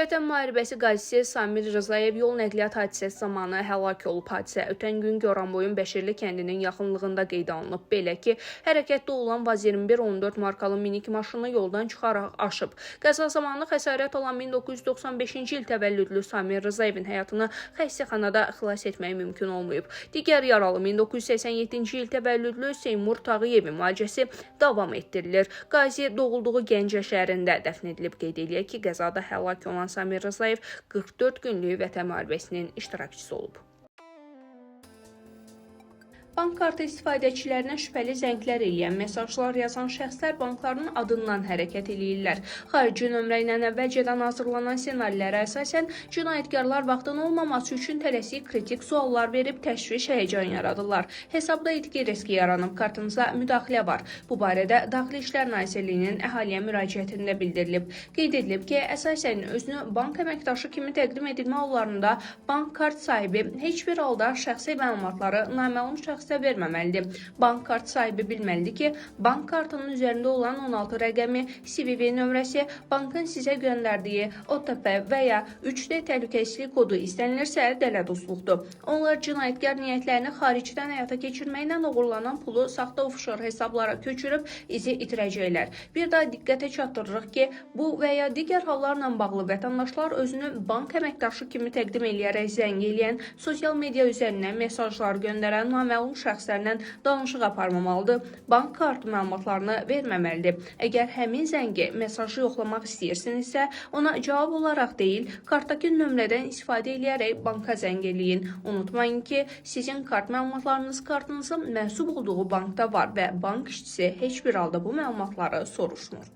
Vətən müharibəsi qazisi Samir Rzayev yol nəqliyyat hadisəsi zamanı həlak olub. Hadisə ötən gün Goranboyun Bəşirli kəndinin yaxınlığında qeydə alınıb. Belə ki, hərəkətdə olan VAZ 2114 markalı minik maşını yoldan çıxaraq aşıb. Qəza zamanı xəsarət alan 1995-ci il təvəllüdlü Samir Rzayevin həyatını xəstəxanada xilas etmək mümkün olmayıb. Digər yaralı 1987-ci il təvəllüdlü Seymur Tağıyevin müalicəsi davam etdirilir. Qazi doğulduğu Gəncə şəhərində dəfn edilib. Qeyd eləyək ki, qəzada həlak olan Samir Rzayev 44 günlük Vətən müharibəsinin iştirakçısı olub. Bank kartı istifadəçilərinə şübhəli zənglər eləyən, mesajlar yazan şəxslər bankların adından hərəkət eləyirlər. Xarici nömrə ilə əvvəlcədən hazırlanan ssenarilərə əsasən cinayətkarlar vaxtın olmaması üçün tələsik kritik suallar verib təşviş, həyəcan yaradırlar. Hesabda itki riski yaranıb, kartınıza müdaxilə var. Bu barədə Daxili İşlər Nazirliyinin əhaliyə müraciətində bildirilib. Qeyd edilib ki, əsasən özünü bank əməkdaşı kimi təqdim edilmə hallarında bank kart sahibi heç bir halda şəxsi məlumatları naməlum şəxsə verməməlidir. Bank kart sahibi bilməlidir ki, bank kartının üzərində olan 16 rəqəmi, CVV nömrəsi, bankın sizə göndərdiyi OTP və ya 3D təhlükəsizlik kodu istənilirsə dələduzluqdur. Onlar cinayətkar niyyətlərini xaricdən həyata keçirməklə oğurlanan pulu saxta ofşor hesablara köçürüb izi itirəcəklər. Bir daha diqqətə çatdırırıq ki, bu və ya digər hallarla bağlı vətəndaşlar özünü bank əməkdaşı kimi təqdim eləyərək zəng eləyən, sosial media üzərindən mesajlar göndərən naməlum şəxslərlə danışıq aparmamalıdır. Bank kartı məlumatlarını verməməlidir. Əgər həmin zəngi, mesajı yoxlamaq istəyirsinizsə, ona cavab olaraq deyil, kartdakı nömrədən istifadə eləyərək banka zəng eləyin. Unutmayın ki, sizin kart məlumatlarınız kartınızın mənsub olduğu bankda var və bank işçisi heç bir halda bu məlumatları soruşmur.